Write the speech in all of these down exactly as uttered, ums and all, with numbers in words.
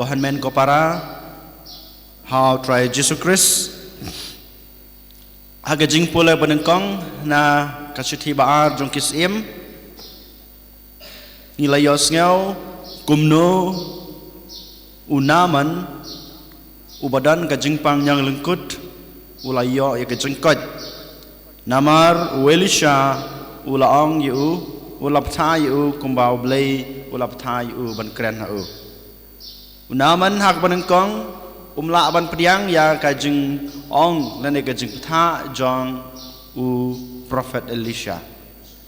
Ko hynmen ko para ha u Trai Jisu Khrist, ha ka jingpule banyngkong na ka shithi ba ar jong ki Syiem, ngi la ïohsngew kumno u Naaman uba don ka jingpang ñianglyngkut u la ïoh ïa ka jingkoit. Namar u Elisha u la ong ïa u, u la bthah ïa u kumba U Blei u la bthah ïa u ban kren ha u. U Naaman ha kaba nyngkong um lah ban pdiang ïa ka jingong lane ka jingbthah jong u prophet Elisha.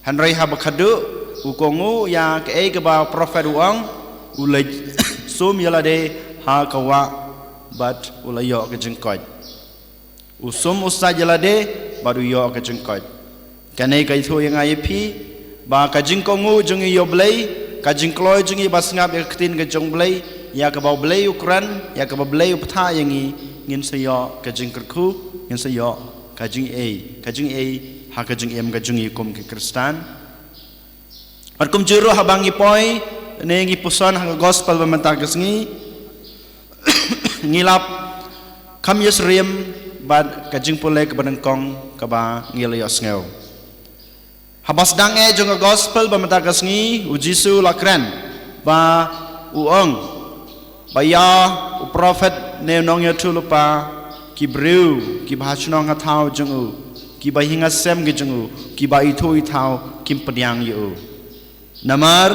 Hynrei haba khadduh u kohnguh ïa kaei kaba u prophet u ong, u leit sum ïalade ha ka wah bad u la ïoh ka jingkoit. U sum u sait ïalade bad u ïoh ka jingkoit. Kane ka ïathuh ïa nga ïa phi ba ka jingkohnguh jong ngi ïa U Blei, ka jingkloi jong ngi ba sngap ïa ka ktien ka jong U Blei, ïa kaba U Blei u kren, ïa kaba U Blei u bthah ïa ngi, ngin sa ïoh ka jingkyrkhu, ngin sa ïoh ka jingaiei, ka jingaiei ha ka jingim ka jong ngi kum ki Khristan. Bad kumjuh ruh haba ngi poi ne ngi puson ha ka gospel ba mynta ka sngi, ngi la kham ïasyriem bad ka jingpule kaba nyngkong kaba ngi la ïohsngew. Haba sdang eh jong ka gospel ba mynta ka sngi, u Jisu u la kren ba u ong ba ïa u prophet ne u nongïathuhlypa, ki briew kiba ha shnong ha thaw jong u, kiba ïing ha sem ki jong u, kiba ithuh ithaw, kim pdiang ïa u. Namar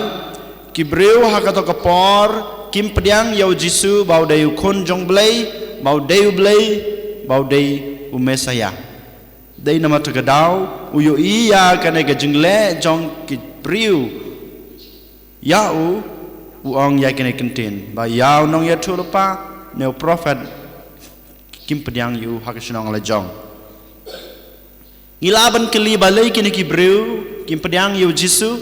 ki briew ha kato ka por kim pdiang ïa u Jisu ba u dei u Khun jong U Blei, ba u dei U Blei, ba u dei u Messaïah. Dei namar kata ka daw u ïohi ïa kane ka jingleh jong ki briew ïa u, u ong ïa kine ki ktien ba ïa u nongïathuhlypa ne u prophet kim pdiang ïa u ha ka shnong la jong. Ngi lah ban kylli balei kine ki briew kim pdiang ïa u Jisu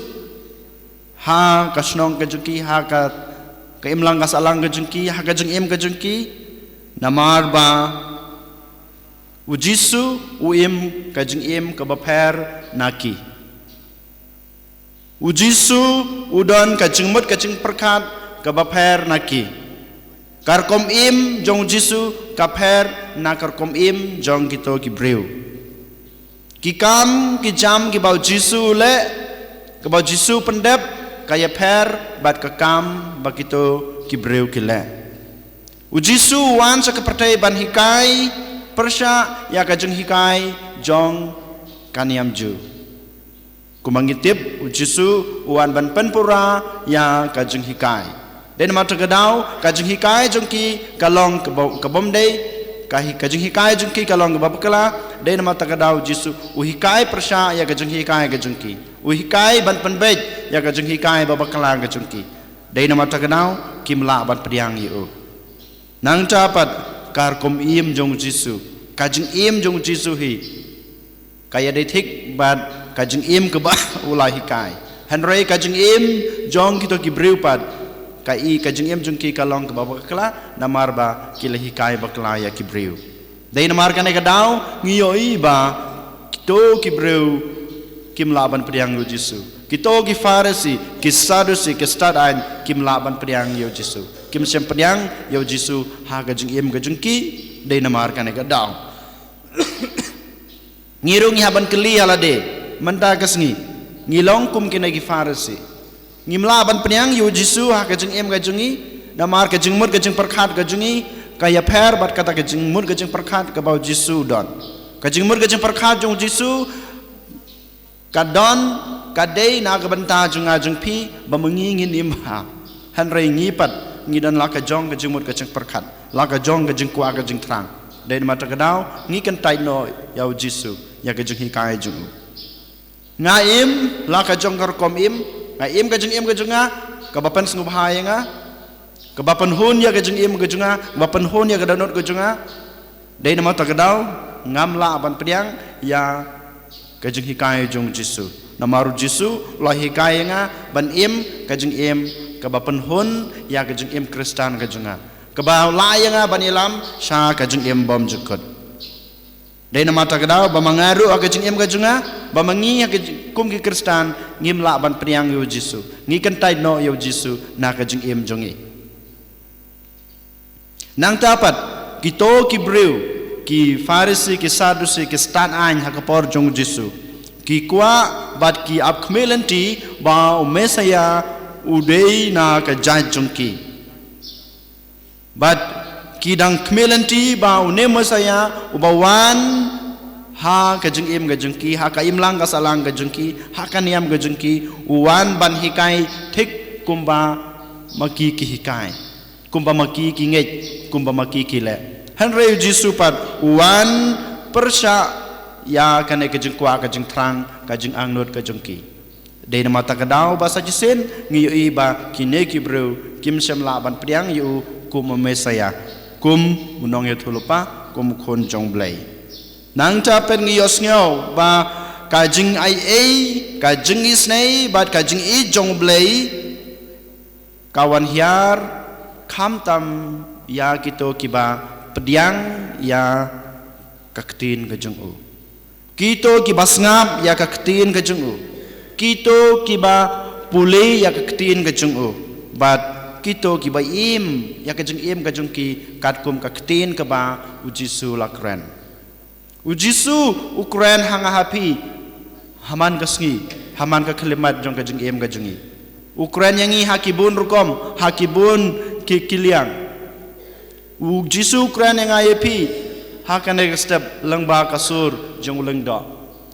ha ka shnong ka jong ki, ha ka, ka imlang ka sahlang ka jong ki, ha ka jingim ka jong ki. Namar ba u Jisu u im ka jingim kaba pher na ki. U Jisu u don ka jingmut ka jingpyrkhat kaba pher na ki. Ka rukom im jong u Jisu ka pher na ka rukom im jong kito ki briew. Ki kam ki jam kiba u Jisu u leh, kaba u Jisu u pyndep, ka ïapher bad ka kam ba kito ki briew ki leh. U Jisu u wan sha ka pyrthei ban hikai pyrshah ïa ka jinghikai jong ka niam Jiw. Kumba ngi tip, u Jisu u wan ban pynpura ïa ka jinghikai. Dei namar kata ka daw, ka jinghikai jong ki ka long kaba, ka bym dei, ka hi-, ka jinghikai jong ki ka long kaba bakla. Dei namar kata ka daw u Jisu u hikai pyrshah ïa ka jinghikai ka jong ki. U hikai ban pynbeit ïa ka jinghikai ba bakla ka jong ki. Dei namar kata ka daw kim lah ban pdiang ïa u. Nangta pat ka rukom im jong u Jisu, ka jingim jong u Jisu hi ka ïadei thik bad ka jingim kaba u la hikai. Hynrei ka jingim jong kito ki briew pat, ka i ka jingim jong ki ka long kaba bakla, namar ba ki la hikai bakla ïa ki briew. Dei namar kane ka daw ngi ïohi ba kito ki briew kim lah ban pdiang ïa u Jisu. Kito ki Pharisi, ki Sadusi, ki stad aiñ kim lah ban pdiang ïa u Jisu. Kim shym pdiang ïa u Jisu ha ka jingim ka jong ki. Dei namar kane ka daw ngi ruh ngi hap ban kylli ïa lade mynta ka sngi, ngi long kum kine ki Pharisi? Ngim lah ban pdiang ïa u Jisu ha ka jingim ka jong ngi, namar ka jingmut ka jingpyrkhat ka jong ngi ka ïapher bad kata ka jingmut ka jingpyrkhat kaba u Jisu u don. Ka jingmut ka jingpyrkhat jong u Jisu ka don, ka dei na ka bynta jong nga jong phi ba ma ngi ngin im bha. Hynrei ngi pat ngi don la ka jong ka jingmut ka jingpyrkhat, la ka jong ka jingkwah ka jingthrang. Dei namar kata ka daw ngi kyntait noh ïa u Jisu, ïa ka jinghikai jong u. Nga im la ka jong ka rukom im, nga im ka jingim ka jong nga kaba pynsngewbha ïa nga, kaba pynhun ïa ka jingim ka jong nga, kaba pynhun ïa ka dohnud ka jong nga. Dei namar kata ka daw ngam lah ban pdiang ïa ka jinghikai jong u Jisu. Namar u Jisu u la hikai ïa nga ban im ka jingim kaba pynhun ïa ka jingim Khristan ka jong nga, kaba lah ïa nga ban ïalam sha ka jingim bymjukut. Dei namar kata ka daw ba ma nga ruh ha ka jingim ka jong nga, ba ma ngi ha ka jing-, kum ki Khristan ngim lah ban pdiang ïa u Jisu. Ngi kyntait noh ïa u Jisu na ka jingim jong ngi. Nangta pat, kito ki briew, ki Pharisi, ki Saddusi, ki stad aiñ ha ka por jong u Jisu, ki kwah bad ki ap khmih lynti ba u Messaïah u dei na ka jaid jong ki. Bad ki dang khmih lynti ba une u Messaïah uba wan ha ka jingim ka jong ki, ha ka imlang ka sahlang ka jong ki, ha ka niam ka jong ki, u wan ban hikai thik kumba ma ki ki hikai, kumba ma ki ki ngeit, kumba ma ki ki leh. Hynrei u Jisu pat u wan pyrshah ïa kane ka jingkwah, ka jingthrang, ka jingangnud ka jong ki. Dei namar kata ka daw ba sa shisien ngi ïohi ba kine ki briew kim shym lah ban pdiang ïa u kum u Messaïah, kum u nongïathuhlypa, kum u Khun jong u Blei. Nangta pat ngi ïohsngew ba ka jingai ei, ka jingisynei bad ka jingïeit jong u Blei ka wan hiar khamtam ïa kito kiba pdiang ïa ka ktien ka jong u, kito kiba sngap ïa ka ktien ka jong u, kito kiba pule ïa ka ktien ka jong u, bad kito kiba im ïa ka jingim ka jong ki katkum ka ktien kaba u Jisu u la kren. U Jisu u kren ha nga ha phi ha man ka sngi, ha man ka khyllipmat jong ka jingim ka jong ngi. U kren ïa ngi ha ki bun rukom, ha ki bun ki, ki liang. U Jisu u kren ïa nga ïa phi ha kane ka step lyngba ka sur jong u lyngdoh,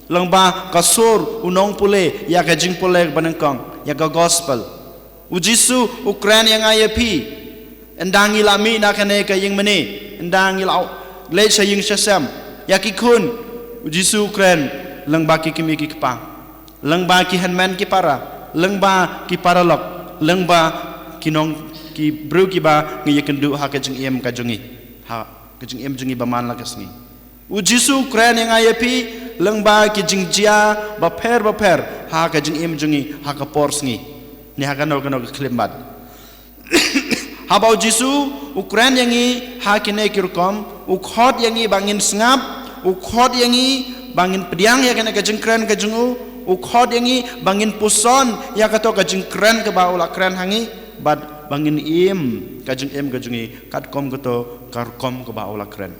lyngba ka sur u nongpule ïa ka jingpule kaba nyngkong, ïa ka gospel. U Jisu u kren ïa nga ïa phi, ynda ngi la mih na kane ka ïing mane, ynda ngi la leit sha ïing sha sem, ïa ki khun. U Jisu u kren lyngba ki kmie ki kpa, lyngba ki hynmen ki para, lyngba ki paralok, lyngba ki nong, ki briew kiba ngi ïakynduh ha ka jingim ka jong ngi, ha ka jingim jong ngi ba man la ka sngi. U Jisu u kren ïa nga ïa phi lyngba ki jingjia bapher bapher ha ka jingim jong ngi ha ka por sngi, ne ha kano kano ka khyllipmat. Haba u Jisu u kren ïa ngi ha kine ki rukom, u khot ïa ngi ba ngin sngap, u khot ïa ngi ba ngin pdiang ïa kane ka jingkren ka jong u, u khot ïa ngi ba ngin puson ïa kato ka jingkren kaba u la kren ha ngi, bad ba ngin im ka jingim ka jong ngi katkum kato ka rukom kaba u la kren.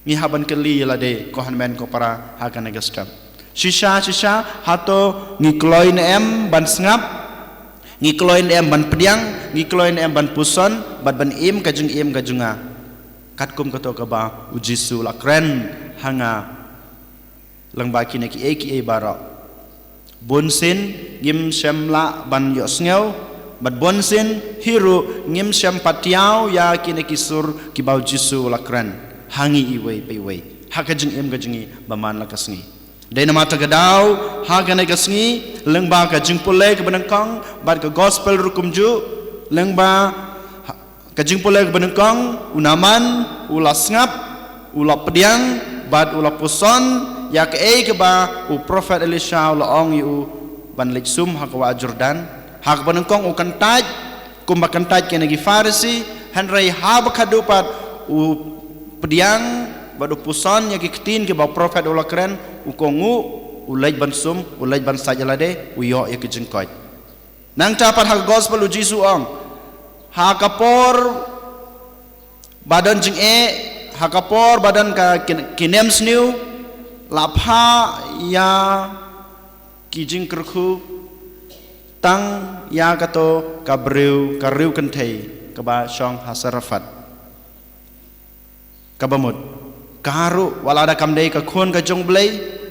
Ngi hap ban kylli ïa lade, ko hynmen ko para, ha kane ka step. Shisha shisha hato ngi kloi ne em ban sngap, ngi kloi ne em ban pdiang, ngi kloi ne em ban puson bad ban im ka jingim ka jong nga katkum kato kaba u Jisu u la kren ha nga lyngba kine kiei kiei baroh. Bunsien ngim shym lah ban ïohsngew, bad bunsien hi ruh ngim shym patiaw ïa kine ki sur kiba u Jisu u la kren ha ngi iwei pa iwei ha ka jingim ka jong ngi ba man la ka sngi. Dei namar kata ka daw, ha kane ka sngi, lyngba ka jingpule kaba nyngkong bad ka gospel ruh kumjuh, lyngba ka jingpule kaba nyngkong, u Naaman u la sngap, u la pdiang bad u la puson ïa kaei kaba u prophet Elisha u la ong ïa u ban leit sum ha ka wah Jordan. Ha kaba nyngkong u kyntait kumba kyntait kine ki Pharisi, hynrei ha ba khadduh pat u pdiang bad u puson ïa ki ktien kiba u prophet u la kren, u kohnguh, u leit ban sum, u leit ban sait ïa lade, u ïoh ïa ki jingkoit. Nangta pat ha ka gospel u Jisu u ong, ha ka por ba don jingeh, ha ka por ba don ka kin-, kinem sniew, la phah ïa ki jingkyrkhu tang ïa kato ka briew, ka riewkynthei kaba shong ha Sarephat. Kaba mut, ka ruh wat lada kam dei ka khun ka jong u Blei,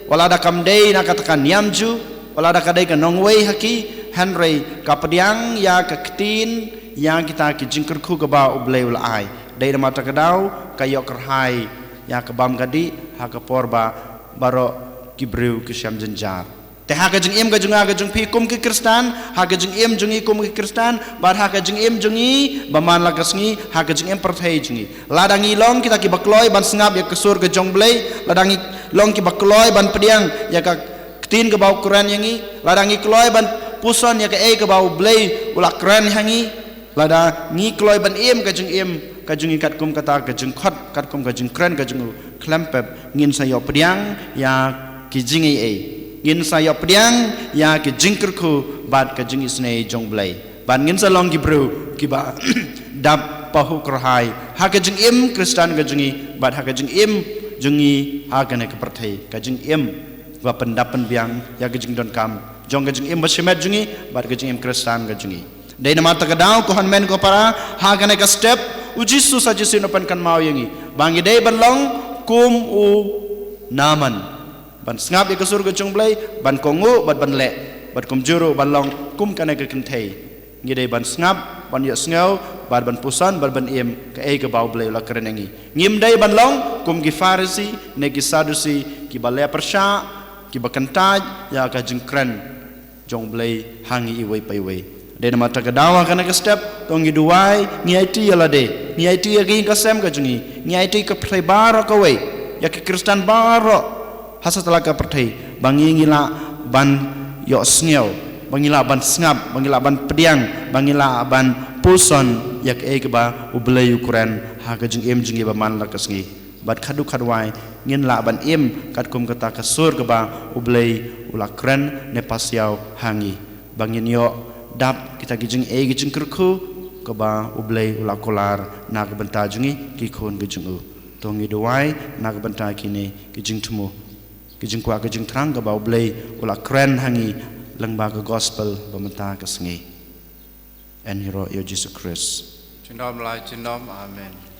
wat lada kam dei na kata ka niam Jiw, wat lada ka dei ka nongwei ha ki, hynrei ka pdiang ïa ka ktien, ïa kita ki jingkyrkhu kaba u Blei u la ai. Dei namar kata ka daw ka ïoh kyrhai ïa ka bam ka dih ha ka por ba baroh ki briew ki shem jynjar. Te ha ka jingim ka jong nga ka jong phi kum ki Khristan, ha ka jingim jong ngi kum ki Khristan, bad ha ka jingim jong ngi ba man la ka sngi, ha ka jingim pyrthei jong ngi, lada ngi long kita kiba kloi ban sngap ïa ka sur ka jong u Blei, lada ngi long kiba kloi ban pdiang ïa ka ktien kaba u kren ïa ngi, lada ngi kloi ban puson ïa kaei kaba u Blei u la kren ha ngi, lada ngi kloi ban im ka jingim ka jong ngi katkum kata ka jingkhot, katkum ka jingkren ka jong u, khlem pep ngin sa ïoh pdiang ïa ki jingaiei, ngin sa ïoh pdiang ïa ki jingkyrkhu bad ka jingisynei jong u Blei, bad ngin sa long ki briew kiba dap pahuh kyrhai ha ka jingim Khristan ka jong ngi bad ha ka jingim jong ngi ha kane ka pyrthei, ka jingim ba pyndap pynbiang ïa ka jingdonkam jong ka jingim ba shimet jong ngi bad ka jingim Khristan ka jong ngi. Dei namar kata ka daw, ko hynmen ko para, ha kane ka step u Jisu sa shisien u pynkynmaw ïa ngi ba ngi dei ban long kum u Naaman, ban sngap ïa ka sur ka jong U Blei, ban kohnguh bad ban leh, bad kumjuh ruh ban long kum kane ka kynthei. Ngi dei ban sngap, ban ïohsngew, bad ban puson, bad ban im kaei kaba U Blei u la kren ïa ngi. Ngim dei ban long kum ki Pharisi ne ki Sadusi, kiba leh pyrshah, kiba kyntait ïa ka jingkren jong U Blei ha ngi iwei pa iwei. Dei namar kata ka daw, ha kane ka step, to ngi duwai, ngi aiti ïa lade, ngi aiti ïa ka ïing ka sem ka jong ngi, ngi aiti ïa ka pyrthei baroh kawei, ïa ki Khristan baroh ha satlak ka pyrthei, ba ngi, ngi lah ban ïohsngew, ba ngi lah ban sngap, ba ngi lah ban pdiang, ba ngi lah ban puson ïa kaei kaba U Blei u kren ha ka jingim jong ngi ba man la ka sngi. Bad khadduh khadwai ngin lah ban im katkum kata ka sur kaba U Blei u la kren ne pasiaw ha ngi, ba ngin ïoh dap kita ki jingeh ki jingkyrkhu kaba U Blei u la kular na ka bynta jong ngi ki khun ki jong u. To ngi duwai na ka bynta kine ki jingthmu, ki jingkwah, ki jingthrang kaba U Blei u la kren ha ngi lyngba ka gospel ba mynta ka sngi. Yn ïaroh ïa U Jisu Khrist. Junom la junom. Amen.